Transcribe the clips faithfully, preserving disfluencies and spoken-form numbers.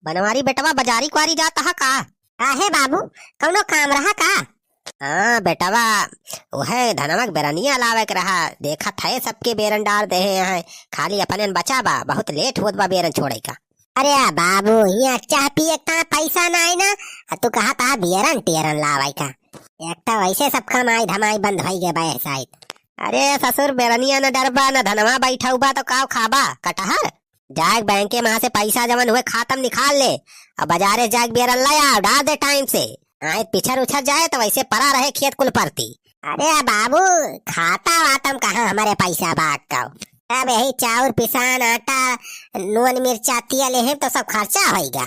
बनवारी बेटवा, बजारी क्वारी जात ह का? काहे बाबू, कउनो काम रहा का? हाँ बेटवा, उहे धनवा के बेरनिया लावे के रहा। देखत है सबके बेरन डार देहे हैं, खाली अपने न बचा बा, बहुत लेट होत बा बेरन छोड़े का। अरे बाबू, हियाँ चाह पिए का पैसा नाई ना, आ तू कहत ह बेरन टेरन लावे का। एक तो वैसे सब कमाई धमाई बंद होई गए बा ए साइड। अरे ससुर, बेरनिया न डरबा न धनवा बैठा बा तो काव खाबा? कटहर? जाए बैंके मा से पैसा जवन हुए खाता म निकाल ले, अउर बजारे जाए बेरन ले आव, डार दे टाइम से। आए पिछर उछर जाए तो वैसे परा रहे खेत कुल परती। अरे बाबू, खाता वाता म कहाँ हमरे पैसा बा का? अब यही चाउर पिसान, आटा, नून मिर्चा तिया लेहे तो सब खर्चा होइगा।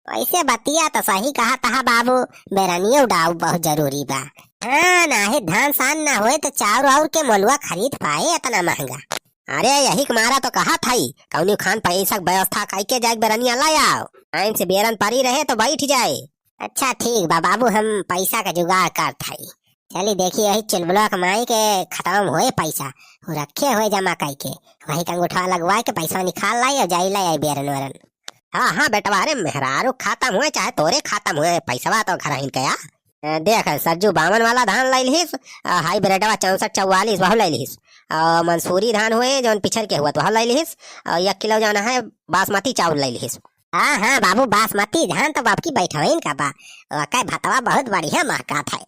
वैसे बतिया तो सही कहत ह बाबू, बेरनियो डाउ बहुत जरूरी बा। हाँ, नाहीं धान सान ना होए तो चाउर आउर के मोलुआ खरीद पाए इतना महंगा। अरे यही के मारा तो कहत हई, कउनी खान पैसा के व्यवस्था कइके जाए बेरनिया ले आव, टाइम से बेरन परी रहे तो बैठ जाए। अच्छा ठीक बा बाबू, हम पैसा का जुगाड़ करत हई। चली देखी यही चुलबुलवा के माई के खतवा म होए पैसा, उ रखे होए जमा कइके, वही के अंगूठवा लगवाए के पैसा निकाल लाई अउर जाई ले आई बेरन वेरन। हाँ हाँ बेटवा, अरे मेहरारू खाता म होए चाहे तोरे खाता म होए, पैसवा तो घर आइन के आ। ए, देख सज्जू बावन वाला धान लइ लिहिस, आ, हाइब्रिडवा चौसठ चौवालीस वहु लइ लिहिस, अउर मंसूरी धान हुए जौन पिछर के हुआ तो वहु लइ लिहिस, अउर एक किलो जौन है बासमती चाउर लइ लिहिस। हाँ हाँ बाबू, बासमती धान तो बाप की बैठवइन का बा, ओकर भतवा बहुत बढ़िया महकात है।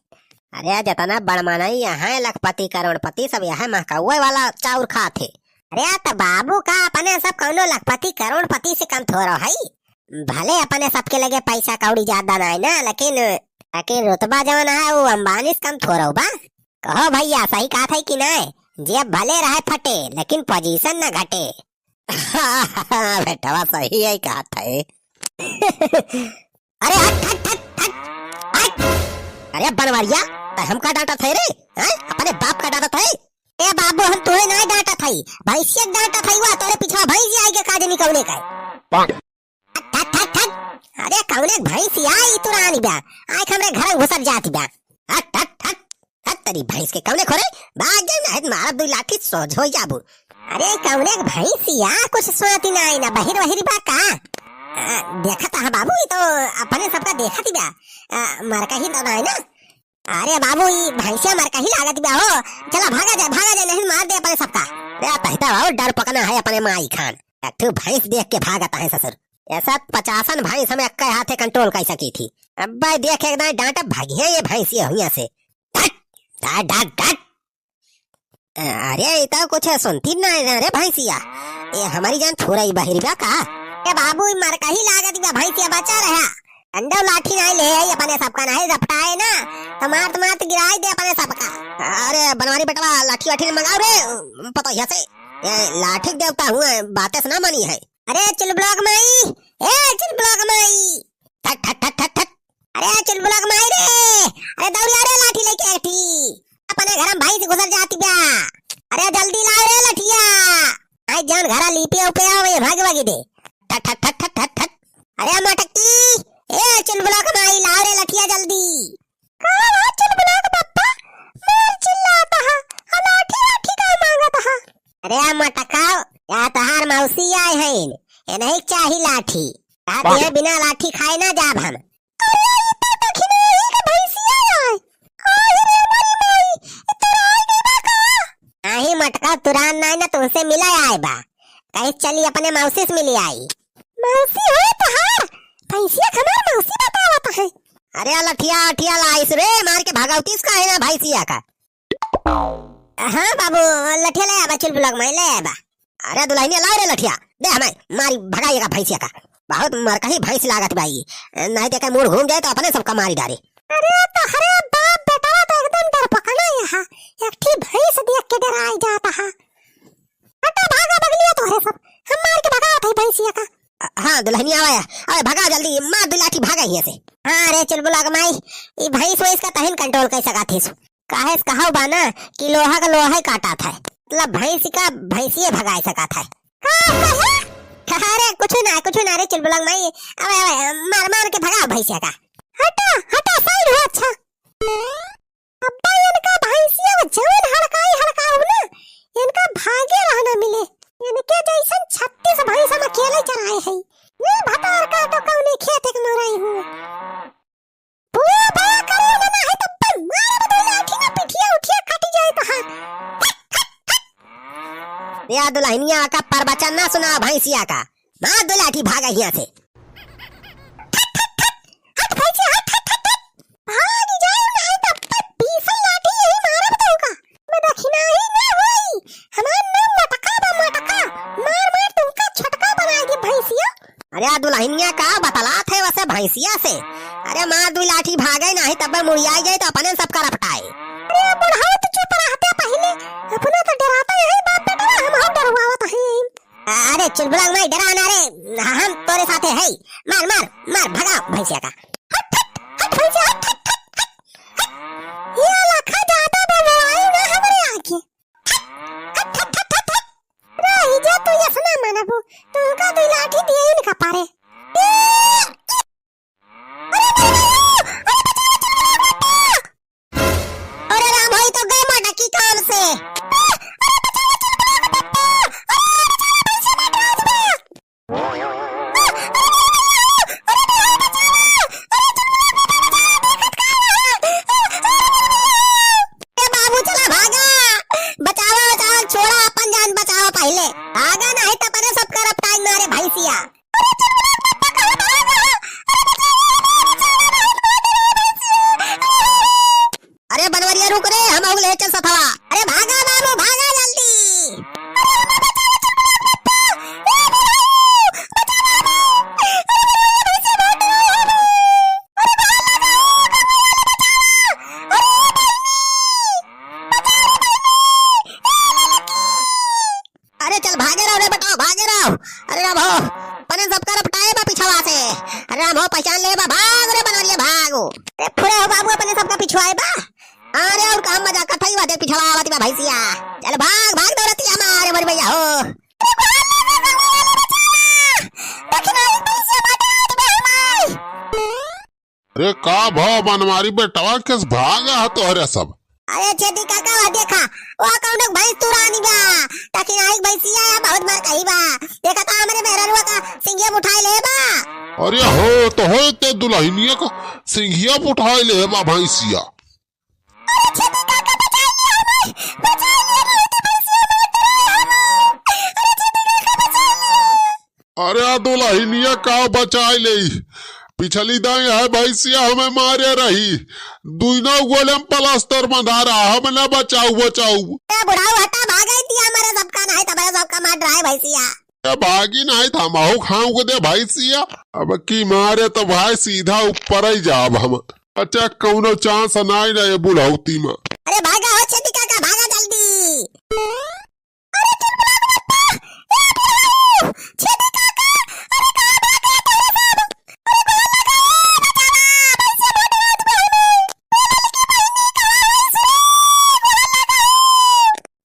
अरे जितना बड़ मनई यहाँ लखपति करोड़पति सब यहाँ महकउए वाला चाउर खात है। अरे त बाबू का अपने सब कउनो लखपति करोड़पति से कम थोड़ो है। भले अपने सबके लगे पैसा कौड़ी ज्यादा नाई ना, लेकिन, लेकिन रुतबा जवन है वो अंबानी से कम थोड़ो बा। कहो भइया, सही कहत है कि नाई? जेब भले रहे फटे, लेकिन पोजीशन ना घटे। बेटवा सही है कहत है। अरे हट, हट, हट, हट, हट। अरे बनवरिया, तै हमका डांटत है रे? हैं? अपने बाप का डांटत है? ए बाबू, हम तुहे नाई डांटत हई, भैंसिया के डांटत हई, वा तोरे पिछवा भैंस आई के काजे निकौने का। हट, हट, हट, हट। अरे कौने भैंसिया ई तुरानी बा? आइके हमरे घर घुसर जात बा। हट, हट, हट, हट, तेरी भैंस के कौने खोरे? भाग जाए ना, मारब दुई लाठी सोझ हो जाबू। अरे कौने भैंसिया, कुछ सुनाती ना आई ना, बहिर वहिर बा का? आ, देखत ह बाबू, ई तो अपने सबका देखत ही बा। आ, मरकही तो नाई ना। अरे बाबू, ई भैंसिया मरकही लागत बा हो। चला भागा जाए, भागा जाए, नहीं मार दे अपने सबका। अरे तहिता बाबू, डर पकना है अपने माई खान। एक ठो भैंस देख के भागत है ससुर। ऐसा पचासन भैंस हम एक्के हाथे control कर सकी थी। अब्बे देख एक दाएं डांट भगिया ये भैंसिया हुइया से। डट, डट, डट, डट। अरे, ई तो कुछ सुनती ना है रे भैंसिया। ए, हमारी जान थोड़ा ही बहिर बा का? ए बाबू, ई मरकही लागत बा भैंसिया, बचा रहा। डंडो लाठी नाई ले आई अपने सबका, नाई रपटाए ना, तो मारत मारत गिराई दे अपने सबका। अरे बनवारी बेटवा, लाठी वाठी मंगाओ रे, पतोहिया से। ए, लाठी देवता हूँ, बातें से ना मानी है। अरे चुलबुलवा के माई, ए चुलबुलवा के माई। ठट, ठट, ठट, ठट, ठट। अरे चुलबुलवा के माई रे, अरे दौड़ी आ रे लाठी लेके एक ठी। अपने घर में भैंस घुसर जाती बा। अरे जल्दी लाओ रे लठिया। आई जान घरा लीपे उपे आओ, ये भाग भागी दे। ठट, ठट, ठट, ठट, ठट, ठट। अरे मटकी, ए चुलबुलवा के माई लाओ रे लठिया जल्दी। का हो चुलबुलवा के पप्पा, मार चिल्लात ह, आ लाठी वाठी का मांगत ह? अरे मटका, या तोहार मौसी आए हैं, इन्हें चाही लाठी। कहा दिए बिना लाठी खाए ना जाब हम। अरे, ई तो दखिनही के भैंसिया आय। आय रे मोरी माई, ई तुरान गई बा का? नाही मटका, तुरान नाही ना, तुमसे मिला आए बा। कहे चली अपने मौसी से मिली आई। मौसी होय तोहार? भैंसिया के हमार मौसी बतावत है। अरे लठिया, लठिया लाइस रे, मार के भगावतीस का है ना भैंसिया का? हाँ बाबू, लठिया ले आबा, चुलबुलवा के माई ले आबा। अरे दुल्हनिया, लाओ रे लठिया, दे हमें, मारी भगाइएगा भैंसिया का। बहुत मरकही भैंस लागत बा ई, नहीं देखे मूड घूम जाए तो अपने सबका मारी डारे। अरे तोहरे बाप बेटवा तो एकदम डरपोकना यहाँ, एक ठी भैंस देख के डराई जात ह। हटा भागा बगलिया तोहरे सब, हम मार के भगावत हई भैंसिया का। अ, हाँ दुल्हनिया आवा, अरे भगा जल्दी, मार दो लाठी भागा यहाँ से। हाँ रे चुलबुलवा के माई, ई भैंस वैंस का तहिन control कर सकत हिस। काहे से कहाऊ बा ना कि लोहा का लोहा ही काटत है, मतलब भैंस का भैंसिए भगाए सकत है। का कहे? अरे कुछ ना, कुछ ना रे चुलबुलवा के माई, अबे, अबे, मार, मार के भगाओ भैंसिया का। हटा, हटा, side हो, अच्छा। अब्बा इनका भैंसिया में जवन हड़काई हड़काऊ ना, इनका भागे रहना मिले। इनके जैसन छत्तीस भैंस हम अकेले चराए हई। ये भतार का तो कौने दुलहिनिया का परवचन ना सुनावा भैंसिया का। मार दुइ लाठी, भागा हियाँ से। हट, हट, हट, हट भैंसिया, हट, हट, हट, हट। भागी जाए, नाहीं तो अब्बे बीसन लाठी यही मारब तोहका। मैं दखिनाही ना होई। हमार नाम मटका बा, मटका। मार, मार, तुमका छोटका बनाई देब भैंसिया। अरे आ दुलहिनिया का बतलात है वैसे भैंसिया से। अरे मार दुइ लाठी भागे, नाहीं तब मुड़ियाई जाए तो अपने सबका रपटाए। अरे बुढ़ऊ, तू चुप रहते पहिले। अपना तो डराता यही बाप बेटवा, हम और डरवावत है। अरे चुलबुला, मैं डरा ना रे, हम तोरे साथे है। मार, मार, मार, भगाओ भैंसिया का। हट, हट, हट भैंसिया, हट, हट, हट, हट, हट। ये लखा ज्यादा बवाई ना हमरे आगे। हट, हट, हट, हट, हट। रही जा तू, ऐसा ना मानबू। तू का दुइ लाठी दिए ही नहीं खा पा रे। अरे राम, होई तो गए मटकी काम से। ए बाबू, चला भागा, बचावा, बचावा, छोड़ा, अपन जान बचावा पहिले, भागा, नाहीं तो अपने सब करब टाइम मारे भैंसिया। अरे बनवरिया रुक रे, हम अउले चल सथवा। अरे भागा बाबू, भागा जल्दी। अरे चल भागे रहो रे बेटा, भागे रहो। अरे राम हो, पने सबका रपटाए बा पिछवा से। अरे राम हो, पहचान ले बा, भाग रे बनवरिया भागो। अरे फुरे हो बाबू, अपने सबका पिछवाए बा। अरे और काम मजाक करत हई, वह देख पिछवा आवत बा भैंसिया। चल भाग, भाग दौड़तिया मारे मोर भैया हो। अरे का भा बनवारी बेटवा, केस भाग हा तोहरे सब? अरे छेदी काका, वह देखा, वह कौनो भैंस तुरानी बा, ताकि नाई भैंसिया या बहुत मार कही बा। देखा तो हमरे मेहररुआ का सिंगिया उठाए ले बा। अरे हो तो हो, ते दुलहिनिया का सिंगिया उठाए ले बा भैंसिया। अरे छेदी काका, बचा लिया हमें, बचा लिया, नहीं तो भैंसिया मार डराए हमें। अरे छेदी काका, बचा लिया। अरे आ दुलहिनिया का बचाए ले, पिछली दाई है भैंसिया हमें मारे रही, दुइनो गोले में प्लास्टर बंधा रहा, हम ना बचाऊ, बचाऊ। ए बुढ़ाऊ हटा, भागाई दिया हमारे सबका, नाहीं तो हमारे सबका मार डराए भैंसिया। ए भागी नाहीं तो हमहू खाऊं को दे भैंसिया, अब की मारे तो भाई सीधा ऊपर ही जाब हम। अच्छा कौनो चांस नाहीं ना ये बुढ़ौती में। अरे भागा हो छेदी काका, भागा जल्दी। अरे चुलबुला के बप्पा, ए बुढ़ऊ, छेदी काका, अरे कहाँ भाग गया तोरे सब? अरे कहाँ लगा, ए बचावा, भैंसिया मार डरात बा हमें। ए ललकी बहिनी, कहाँ है सुरे? कहाँ लगा?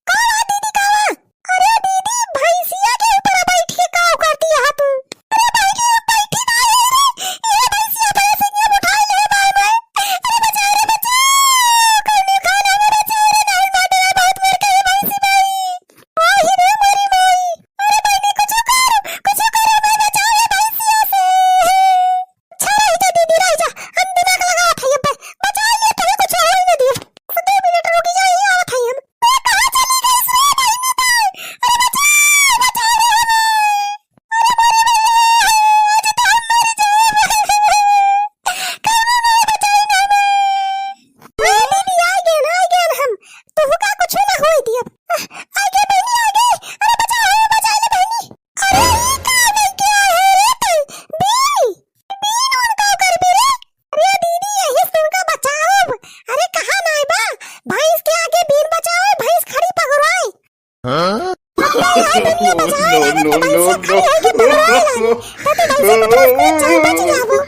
का बात दीदी, का बात? अरे दीदी, भैंसिया के ऊपर बैठ के का करती है तू? अरे बहिनी, अब बैठी ना है रे। ये भैंसिया, भैंसिया उठा ले बाय बाय। अरे बचाओ रे, बचाओ। कौनो खाना में बचाओ रे, दाल बाटे रे, बहुत मर गई भैंसी भाई। ओ ही रे मोरी माई। अरे बहिनी, कुछ कर, कुछ कर, हमें बचाओ रे भैंसिया से। अच्छा, रह जा दीदी, रह जा। हम दिमाग लगावत हई, अब बचा लिए, तोहे कुछ होई ना दिए। दो मिनट रुक जा, यही आवत हई हम। अरे कहाँ चली गई रे बहिनी तोय? अरे बचाओ, बचाओ रे हमें। अरे मोरे भैया, आज तो हम मर जाए। कौनो नहीं बचाई ना हमें। अरे दीदी, आ गए ना, आ गए हम। तोहका कुछ ना होई दिए। आ गए बहिनी, आ गए। अरे बचाओ, बचाओ ले बहिनी। अरे ई का नहीं किया है रे तू? बीन, बीन उनका कर भी रे। अरे दीदी, यही से उनका बचाओ। अरे कहाँ नाई बा? भैंस के आगे बीन बचाओ, भैंस खड़ी पगुराए। हाँ? अरे यार, दुनिया बचाओ, no, no, no, no, भैंस खड़ी है कि पगुराए लागे। तो, तो भैंस को तो उसको चाय बच गया वो।